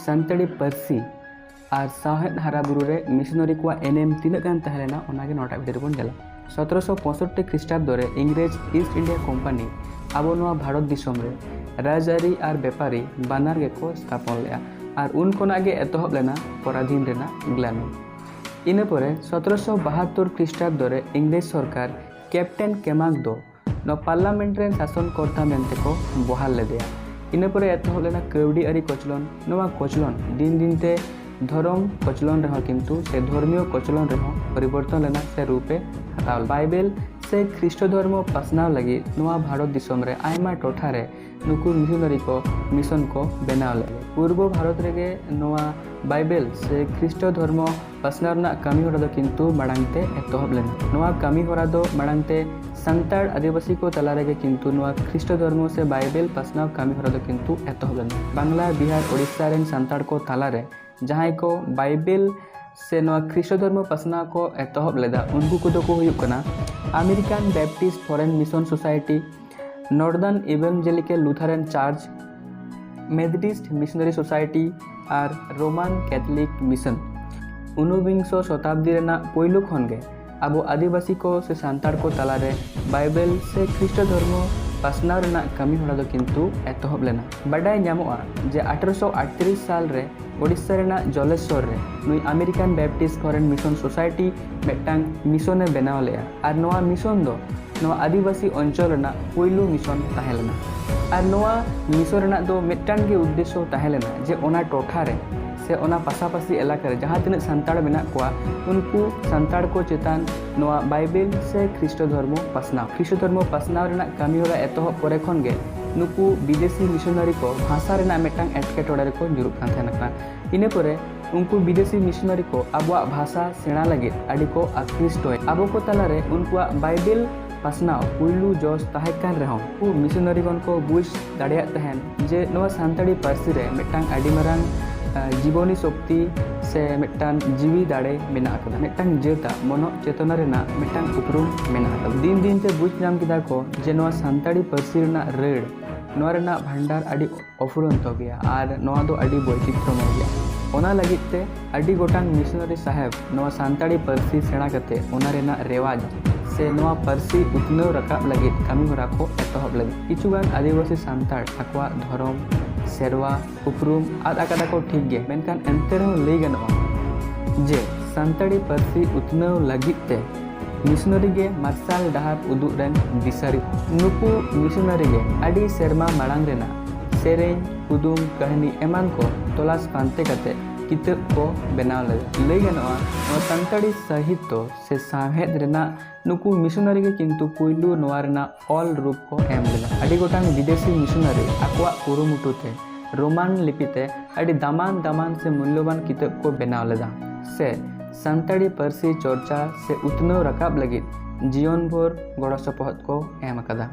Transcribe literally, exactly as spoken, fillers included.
ᱥᱟᱱᱛᱟᱲᱤ ᱯᱟᱹᱨᱥᱤ ᱟᱨ ᱥᱟᱶᱦᱮᱫ ᱦᱟᱨᱟ ᱵᱩᱨᱩ ᱨᱮ ᱢᱤᱥᱚᱱᱟᱨᱤ ᱠᱚᱣᱟᱜ ᱮᱱᱮᱢ ᱛᱤᱱᱟᱹᱜ ᱜᱟᱱ ᱛᱟᱦᱮᱸ ᱞᱮᱱᱟ, ᱚᱱᱟᱜᱮ ᱱᱚᱣᱟᱴᱟᱜ ᱵᱷᱤᱰᱤᱭᱳ ᱨᱮᱵᱚᱱ ᱧᱮᱞᱟ᱾ ᱥᱚᱛᱨᱚᱥᱚ ᱯᱚᱸᱭᱥᱚᱴᱴᱤ ᱠᱷᱨᱤᱥᱴᱟᱵᱫᱚ ᱨᱮ ᱤᱝᱨᱮᱡᱽ ᱤᱥᱴ ᱤᱱᱰᱤᱭᱟ ᱠᱳᱢᱯᱟᱱᱤ ᱟᱵᱚ ᱱᱚᱣᱟ ᱵᱷᱟᱨᱚᱛ ᱫᱤᱥᱚᱢ ᱨᱮ ᱨᱟᱡᱽᱟᱹᱨᱤ ᱟᱨ ᱵᱮᱯᱟᱨᱤ ᱵᱟᱱᱟᱨ ᱜᱮᱠᱚ ᱛᱷᱟᱯᱚᱱ ᱞᱮᱫᱼᱟ᱾ ᱟᱨ ᱩᱱ ᱠᱷᱚᱱᱟᱜ ᱜᱮ ᱮᱛᱚᱦᱚᱵ ᱞᱮᱱᱟ ᱯᱚᱨᱟᱫᱷᱤᱱ ᱨᱮᱱᱟᱜ ᱜᱞᱟᱱᱤ᱾ ᱤᱱᱟᱹ ᱯᱚᱨᱮ ᱥᱚᱛᱨᱚᱥᱚ ᱵᱟᱦᱟᱛᱛᱳᱨ ᱠᱷᱨᱤᱥᱴᱟᱵᱫᱚ ᱨᱮ ᱤᱝᱨᱮᱡᱽ ᱥᱚᱨᱠᱟᱨ ᱠᱮᱯᱴᱮᱱ ᱠᱮᱢᱟᱠ ᱫᱚ ᱱᱚᱣᱟ ᱯᱟᱨᱞᱟᱢᱮᱱᱴ ᱨᱮᱱ ᱥᱟᱥᱚᱱ ᱠᱚᱨᱛᱟ ᱢᱮᱱᱛᱮ ᱠᱚ ᱵᱚᱦᱟᱞ ᱞᱮᱫᱮᱭᱟ᱾ ᱤᱱᱟᱹ ᱯᱚᱨᱮ ᱮᱛᱚᱦᱚᱵ ᱞᱮᱱᱟ ᱠᱟᱹᱣᱰᱤ ᱟᱹᱨᱤ ᱠᱚᱪᱞᱚᱱ᱾ ᱱᱚᱣᱟ ᱠᱚᱪᱞᱚᱱ ᱫᱤᱱ ᱫᱤᱱ ᱛᱮ ᱫᱷᱚᱨᱚᱢ ᱠᱚᱪᱞᱚᱱ ᱨᱮᱦᱚᱸ ᱠᱤᱱᱛᱩ ᱥᱮ ᱫᱷᱚᱨᱢᱤᱭᱚ ᱠᱚᱪᱞᱚᱱ ᱨᱮᱦᱚᱸ ᱯᱚᱨᱤᱵᱚᱨᱛᱚᱱ ᱞᱮᱱᱟ ᱥᱮ ᱨᱩᱯ ᱮ ᱦᱟᱛᱟᱣ ᱞᱮᱫᱟ᱾ ᱵᱟᱭᱵᱮᱞ ᱥᱮ ᱠᱷᱨᱤᱥᱴᱚ ᱫᱷᱚᱨᱢᱚ ᱯᱟᱥᱱᱟᱣ ᱞᱟᱹᱜᱤᱫ ᱱᱚᱣᱟ ᱵᱷᱟᱨᱚᱛ ᱫᱤᱥᱚᱢ ᱨᱮ ᱟᱭᱢᱟ ᱴᱚᱴᱷᱟ ᱨᱮ ᱱᱩᱠᱩ ᱢᱤᱥᱚᱱᱟᱨᱤ ᱠᱚ ᱢᱤᱥᱚᱱ ᱠᱚ ᱵᱮᱱᱟᱣ ᱞᱮᱫᱟ᱾ ᱯᱩᱨᱵᱚ ᱵᱷᱟᱨᱚᱛ ᱨᱮᱜᱮ ᱱᱚᱣᱟ ᱵᱟᱭᱵᱮᱞ ᱥᱮ ᱠᱷᱨᱤᱥᱴᱚ ᱫᱷᱚᱨᱢᱚ ᱯᱟᱥᱱᱟᱣ ᱨᱮᱱᱟᱜ ᱠᱟᱹᱢᱤ ᱦᱚᱨᱟ ᱫᱚ ᱠᱤᱱᱛᱩ ᱢᱟᱲᱟᱝ ᱛᱮ ᱮᱛᱚᱦᱚᱵ ᱞᱮᱱᱟ᱾ ᱱᱚᱣᱟ ᱠᱟᱹᱢᱤ ᱦᱚᱨᱟ ᱫᱚ ᱢᱟᱲᱟᱝ ᱛᱮ ᱥᱟᱱᱛᱟᱲ ᱟᱹᱫᱤᱵᱟᱹᱥᱤ ᱠᱚ ᱛᱟᱞᱟ ᱨᱮᱜᱮ ᱠᱤᱱᱛᱩ ᱱᱚᱣᱟ ᱠᱷᱨᱤᱥᱴᱚ ᱫᱷᱚᱨᱢᱚ ᱥᱮ ᱵᱟᱭᱵᱮᱞ ᱯᱟᱥᱱᱟᱣ ᱠᱟᱹᱢᱤ ᱦᱚᱨᱟ ᱫᱚ ᱠᱤᱱᱛᱩ ᱮᱛᱚᱦᱚᱵ ᱞᱮᱱᱟ᱾ ᱵᱟᱝᱞᱟ, ᱵᱤᱦᱟᱨ, ᱳᱰᱤᱥᱟ ᱨᱮᱱ ᱥᱟᱱᱛᱟᱲ ᱠᱚ ᱛᱟᱞᱟᱨᱮ ᱡᱟᱦᱟᱸᱭ ᱠᱚ ᱵᱟᱭᱵᱮᱞ ᱥᱮ ᱱᱚᱣᱟ ᱠᱷᱨᱤᱥᱴᱚ ᱫᱷᱚᱨᱢᱚ ᱯᱟᱥᱱᱟᱣ ᱠᱚ ᱮᱛᱚᱦᱚᱵ ᱞᱮᱫᱟ, ᱩᱱᱠᱩ ᱠᱚᱫᱚ ᱠᱚ ᱦᱩᱭᱩᱜ ᱠᱟᱱᱟ American Baptist foreign mission society, northern evangelical Lutheran church, Methodist missionary society ᱟᱨ ᱨᱳᱢᱟᱱ ᱠᱮᱛᱷᱚᱞᱤᱠ ᱢᱤᱥᱚᱱ᱾ ᱩᱱᱩᱵᱤᱝᱥᱚ ᱥᱚᱛᱟᱵᱫᱤ ᱨᱮᱱᱟᱜ ᱯᱳᱭᱞᱳ ᱠᱷᱚᱱ ᱜᱮ ᱟᱵᱚ ᱟᱹᱫᱤᱵᱟᱹᱥᱤ ᱠᱚ ᱥᱮ ᱥᱟᱱᱛᱟᱲ ᱠᱚ ᱛᱟᱞᱟᱨᱮ ᱵᱟᱭᱵᱮᱞ ᱥᱮ ᱠᱷᱨᱤᱥᱴᱚ ᱫᱷᱚᱨᱢᱚ ᱯᱟᱥᱱᱟᱣ ᱨᱮᱱᱟᱜ ᱠᱟᱹᱢᱤ ᱦᱚᱨᱟ ᱫᱚ ᱠᱤᱱᱛᱩ ᱮᱛᱚᱦᱚᱵ ᱞᱮᱱᱟ᱾ ᱵᱟᱰᱟᱭ ᱧᱟᱢᱚᱜᱼᱟ ᱡᱮ ᱟᱴᱷᱨᱚᱥᱚ ᱟᱴᱛᱨᱤᱥ ᱥᱟᱞ ᱨᱮ ᱳᱰᱤᱥᱟ ᱨᱮᱱᱟᱜ ᱡᱚᱞᱮᱥᱣᱚᱨ ᱨᱮ ᱱᱩᱭ American Baptist foreign mission society ᱢᱤᱫᱴᱟᱝ ᱢᱤᱥᱚᱱ ᱮ ᱵᱮᱱᱟᱣ ᱞᱮᱫᱼᱟ᱾ ᱟᱨ ᱱᱚᱣᱟ ᱢᱤᱥᱚᱱ ᱫᱚ ᱱᱚᱣᱟ ᱟᱹᱫᱤᱵᱟᱹᱥᱤ ᱚᱧᱪᱚᱞ ᱨᱮᱱᱟᱜ ᱯᱩᱭᱞᱩ ᱢᱤᱥᱚᱱ ᱛᱟᱦᱮᱸ ᱞᱮᱱᱟ᱾ ᱟᱨ ᱱᱚᱣᱟ ᱢᱤᱥᱚᱱ ᱨᱮᱱᱟᱜ ᱫᱚ ᱢᱤᱫᱴᱟᱝ ᱜᱮ ᱩᱫᱽᱫᱮᱥᱥᱚ ᱛᱟᱦᱮᱸ ᱞᱮᱱᱟ ᱡᱮ ᱚᱱᱟ ᱴᱚᱴᱷᱟ ᱨᱮ ᱥᱮ ᱚᱱᱟ ᱯᱟᱥᱟᱯᱟᱥᱤ ᱮᱞᱟᱠᱟ ᱨᱮ ᱡᱟᱦᱟᱸ ᱛᱤᱱᱟᱹᱜ ᱥᱟᱱᱛᱟᱲ ᱢᱮᱱᱟᱜ ᱠᱚᱣᱟ, ᱩᱱᱠᱩ ᱥᱟᱱᱛᱟᱲ ᱠᱚ ᱪᱮᱛᱟᱱ ᱱᱚᱣᱟ ᱵᱟᱭᱵᱮᱞ ᱥᱮ ᱠᱷᱨᱤᱥᱴᱚ ᱫᱷᱚᱨᱢᱚ ᱯᱟᱥᱱᱟᱣ᱾ ᱠᱷᱨᱤᱥᱴᱚ ᱫᱷᱚᱨᱢᱚ ᱯᱟᱥᱱᱟᱣ ᱨᱮᱱᱟᱜ ᱠᱟᱹᱢᱤ ᱦᱚᱨᱟ ᱮᱛᱚᱦᱚᱵ ᱯᱚᱨᱮ ᱠᱷᱚᱱ ᱜᱮ ᱱᱩᱠᱩ ᱵᱤᱫᱮᱥᱤ ᱢᱤᱥᱚᱱᱟᱨᱤ ᱠᱚ ᱵᱷᱟᱥᱟ ᱨᱮᱱᱟᱜ ᱢᱤᱫᱴᱟᱝ ᱮᱴᱠᱮᱴᱚᱬᱮ ᱨᱮᱠᱚ ᱧᱩᱨᱩᱜ ᱠᱟᱱ ᱛᱟᱦᱮᱸ ᱠᱟᱱᱟ᱾ ᱤᱱᱟᱹ ᱯᱚᱨᱮ ᱩᱱᱠᱩ ᱵᱤᱫᱮᱥᱤ ᱢᱤᱥᱚᱱᱟᱨᱤ ᱠᱚ ᱟᱵᱚᱣᱟᱜ ᱵᱷᱟᱥᱟ ᱥᱮᱬᱟ ᱞᱟᱹᱜᱤᱫ ᱟᱹᱰᱤ ᱠᱚ ᱟᱠᱨᱤᱥᱴᱚᱭᱮᱫ᱾ ᱟᱵᱚ ᱠᱚ ᱛᱟᱞᱟᱨᱮ ᱩᱱᱠᱩᱣᱟᱜ ᱵᱟᱭᱵᱮᱞ ᱯᱟᱥᱱᱟᱣ ᱯᱩᱭᱞᱩ ᱡᱚᱥ ᱛᱟᱦᱮᱸ ᱠᱟᱱ ᱨᱮᱦᱚᱸ, ᱩᱱᱠᱩ ᱢᱤᱥᱚᱱᱟᱨᱤ ᱜᱚᱱ ᱠᱚ ᱵᱩᱡᱽ ᱫᱟᱲᱮᱭᱟᱜ ᱛᱟᱦᱮᱱ ᱡᱮ ᱱᱚᱣᱟ ᱥᱟᱱᱛᱟᱲᱤ ᱯᱟᱹᱨᱥᱤ ᱨᱮ ᱢᱤᱫᱴᱟᱝ ᱟᱹᱰᱤ ᱢᱟᱨᱟᱝ, ᱟᱸ, ᱡᱤᱵᱚᱱᱤ ᱥᱚᱠᱛᱤ ᱥᱮ ᱢᱤᱫᱴᱟᱝ ᱡᱤᱣᱤ ᱫᱟᱲᱮ ᱢᱮᱱᱟᱜ ᱟᱠᱟᱫᱟ᱾ ᱢᱤᱫᱴᱟᱝ ᱡᱟᱹᱛᱟᱜ ᱢᱚᱱᱚᱜ ᱪᱮᱛᱚᱱᱟ ᱨᱮᱱᱟᱜ ᱢᱤᱫᱴᱟᱝ ᱩᱯᱨᱩᱢ ᱢᱮᱱᱟᱜ ᱟᱠᱟᱫᱟ᱾ ᱫᱤᱱ ᱫᱤᱱ ᱛᱮ ᱵᱩᱡᱽ ᱧᱟᱢ ᱠᱮᱫᱟ ᱠᱚ ᱡᱮ ᱱᱚᱣᱟ ᱥᱟᱱᱛᱟᱲᱤ ᱯᱟᱹᱨᱥᱤ ᱨᱮᱱᱟᱜ ᱨᱟᱹᱲ ᱱᱚᱣᱟ ᱨᱮᱱᱟᱜ ᱵᱷᱟᱱᱰᱟᱨ ᱟᱹᱰᱤ ᱚᱯᱷᱩᱨᱚᱱᱛᱚ ᱜᱮᱭᱟ ᱟᱨ ᱱᱚᱣᱟ ᱫᱚ ᱟᱹᱰᱤ ᱵᱳᱭᱪᱤᱛᱨᱚᱢᱚᱭ ᱜᱮᱭᱟ᱾ ᱚᱱᱟ ᱞᱟᱹᱜᱤᱫ ᱛᱮ ᱟᱹᱰᱤ ᱜᱚᱴᱟᱝ ᱢᱤᱥᱚᱱᱟᱨᱤ ᱥᱟᱦᱮᱵᱽ ᱱᱚᱣᱟ ᱥᱟᱱᱛᱟᱲᱤ ᱯᱟᱹᱨᱥᱤ ᱥᱮᱬᱟ ᱠᱟᱛᱮ ᱚᱱᱟ ᱨᱮᱱᱟᱜ ᱨᱮᱣᱟᱡᱽ ᱥᱮ ᱱᱚᱣᱟ ᱯᱟᱹᱨᱥᱤ ᱩᱛᱱᱟᱹᱣ ᱨᱟᱠᱟᱵ ᱞᱟᱹᱜᱤᱫ ᱠᱟᱹᱢᱤ ᱦᱚᱨᱟ ᱠᱚ ᱮᱛᱚᱦᱚᱵ ᱞᱮᱫᱟ᱾ ᱠᱤᱪᱷᱩᱜᱟᱱ ᱟᱹᱫᱤᱵᱟᱹᱥᱤ ᱥᱟᱱᱛᱟᱲ ᱟᱠᱚᱣᱟᱜ ᱫᱷᱚᱨᱚᱢ, ᱥᱮᱨᱣᱟ, ᱩᱯᱨᱩᱢ ᱟᱫ ᱟᱠᱟᱫᱟ ᱠᱚ ᱴᱷᱤᱠ ᱜᱮ, ᱢᱮᱱᱠᱷᱟᱱ ᱮᱱᱛᱮ ᱨᱮᱦᱚᱸ ᱞᱟᱹᱭ ᱜᱟᱱᱚᱜᱼᱟ ᱡᱮ ᱥᱟᱱᱛᱟᱲᱤ ᱯᱟᱹᱨᱥᱤ ᱩᱛᱱᱟᱹᱣ ᱞᱟᱹᱜᱤᱫ ᱛᱮ ᱢᱤᱥᱚᱱᱟᱨᱤ ᱜᱮ ᱢᱟᱨᱥᱟᱞ ᱰᱟᱦᱟᱨ ᱩᱫᱩᱜ ᱨᱮᱱ ᱫᱤᱥᱟᱹᱨᱤ᱾ ᱱᱩᱠᱩ ᱢᱤᱥᱚᱱᱟᱨᱤ ᱜᱮ ᱟᱹᱰᱤ ᱥᱮᱨᱢᱟ ᱢᱟᱲᱟᱝ ᱨᱮᱱᱟᱜ ᱥᱮᱨᱮᱧ, ᱠᱩᱫᱩᱢ, ᱠᱟᱹᱦᱱᱤ ᱮᱢᱟᱱ ᱠᱚ ᱛᱚᱞᱟᱥ ᱯᱟᱱᱛᱮ ᱠᱟᱛᱮ ᱠᱤᱛᱟᱹᱵ ᱠᱚ ᱵᱮᱱᱟᱣ ᱞᱮᱫᱟ᱾ ᱞᱟᱹᱭ ᱜᱟᱱᱚᱜᱼᱟ, ᱱᱚᱣᱟ ᱥᱟᱱᱛᱟᱲᱤ ᱥᱟᱦᱤᱛᱛᱚ ᱥᱮ ᱥᱟᱶᱦᱮᱫ ᱨᱮᱱᱟᱜ ᱱᱩᱠᱩ ᱢᱤᱥᱚᱱᱟᱨᱤ ᱜᱮ ᱠᱤᱱᱛᱩ ᱯᱩᱭᱞᱩ ᱱᱚᱣᱟ ᱨᱮᱱᱟᱜ ᱚᱞ ᱨᱩᱯ ᱠᱚ ᱮᱢ ᱞᱮᱫᱟ᱾ ᱟᱹᱰᱤ ᱜᱚᱴᱟᱝ ᱵᱤᱫᱮᱥᱤ ᱢᱤᱥᱚᱱᱟᱨᱤ ᱟᱠᱚᱣᱟᱜ ᱠᱩᱨᱩᱢᱩᱴᱩ ᱛᱮ ᱨᱳᱢᱟᱱ ᱞᱤᱯᱤ ᱛᱮ ᱟᱹᱰᱤ ᱫᱟᱢᱟᱱ ᱫᱟᱢᱟᱱ ᱥᱮ ᱢᱩᱞᱞᱚᱵᱟᱱ ᱠᱤᱛᱟᱹᱵ ᱠᱚ ᱵᱮᱱᱟᱣ ᱞᱮᱫᱟ ᱥᱮ ᱥᱟᱱᱛᱟᱲᱤ ᱯᱟᱹᱨᱥᱤ ᱪᱚᱨᱪᱟ ᱥᱮ ᱩᱛᱱᱟᱹᱣ ᱨᱟᱠᱟᱵ ᱞᱟᱹᱜᱤᱫ ᱡᱤᱭᱚᱱ ᱵᱷᱳᱨ ᱜᱚᱲᱚ ᱥᱚᱯᱚᱦᱚᱫ ᱠᱚ ᱮᱢ ᱟᱠᱟᱫᱟ᱾